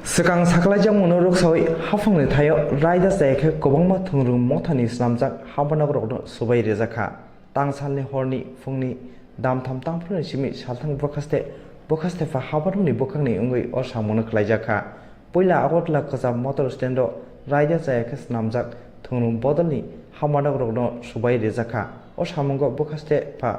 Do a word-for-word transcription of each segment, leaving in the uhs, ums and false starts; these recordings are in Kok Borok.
Swkang sakhlaijakmano rwksawi haphangni thaio raida chaya khe kwbangma thwngrwng mothani snamjak habanogrokno swbai rijak kha. Tangsalni horni phungni damtham tangphruini simi salthang bwkhaste bwkhastepha habanogni bwkhakni wngwi o samungno khlaijak kha. Puila Agartala kwcham motor stando raida chaya khe snamjak thwngrwng bodolni habanogrokno swbai rijak kha. O samungo bwkhastepha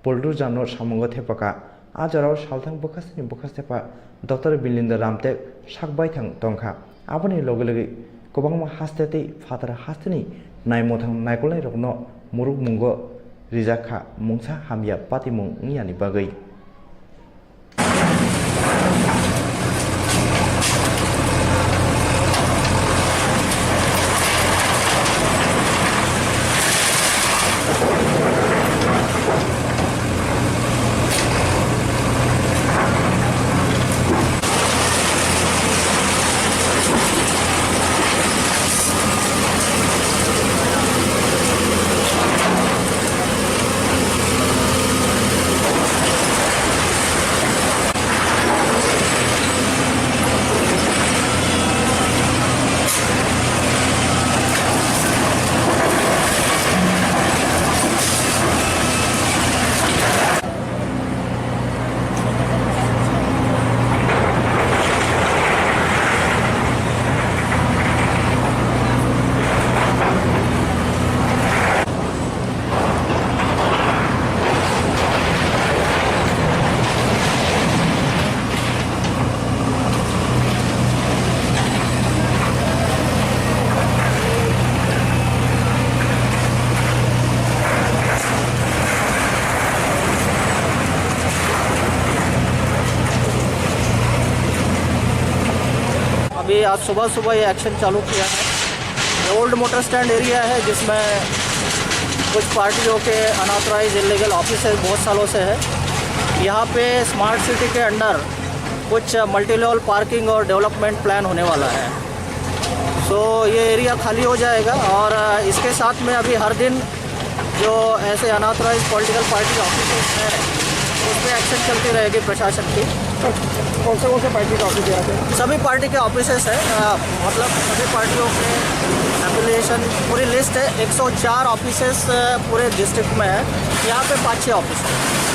Bulldozer no samungo thepakha. A jorao salthang bwkhasteni bwkhastepha Doctor Bilindo Ramtek sak baithang tongkha. Aboni loge loge kwbangma haste tei phatar hasteni naimwthang naikolnairokno murukmungo rijak kha, mungsa hamya patimung wngyani bagwi. अभी आज सुबह सुबह ये एक्शन चालू किया है। ये old motor stand area है, जिसमें कुछ पार्टियों के अनऑथराइज इलीगल ऑफिसेज बहुत सालों से है। यहाँ पे स्मार्ट सिटी के अंडर कुछ मल्टी लेवल पार्किंग और डेवलपमेंट प्लान होने वाला है। सो ये एरिया खाली हो जाएगा और इसके साथ में अभी हर दिन जो ऐसे अनऑथराइज पॉलिटिकल पार्टी ऑफिसेज हैं, उस पर एक्शन चलती रहेगी प्रशासन की। कौन से कौन से पार्टी का ऑफिस है यहाँ पे? सभी पार्टी के ऑफिसेज हैं, अ, मतलब सभी पार्टियों के एफिलिएशन, पूरी लिस्ट है। एक सौ चार ऑफिसेज, अ, पूरे डिस्ट्रिक्ट में है। यहाँ पे पाँच छः ऑफिस है।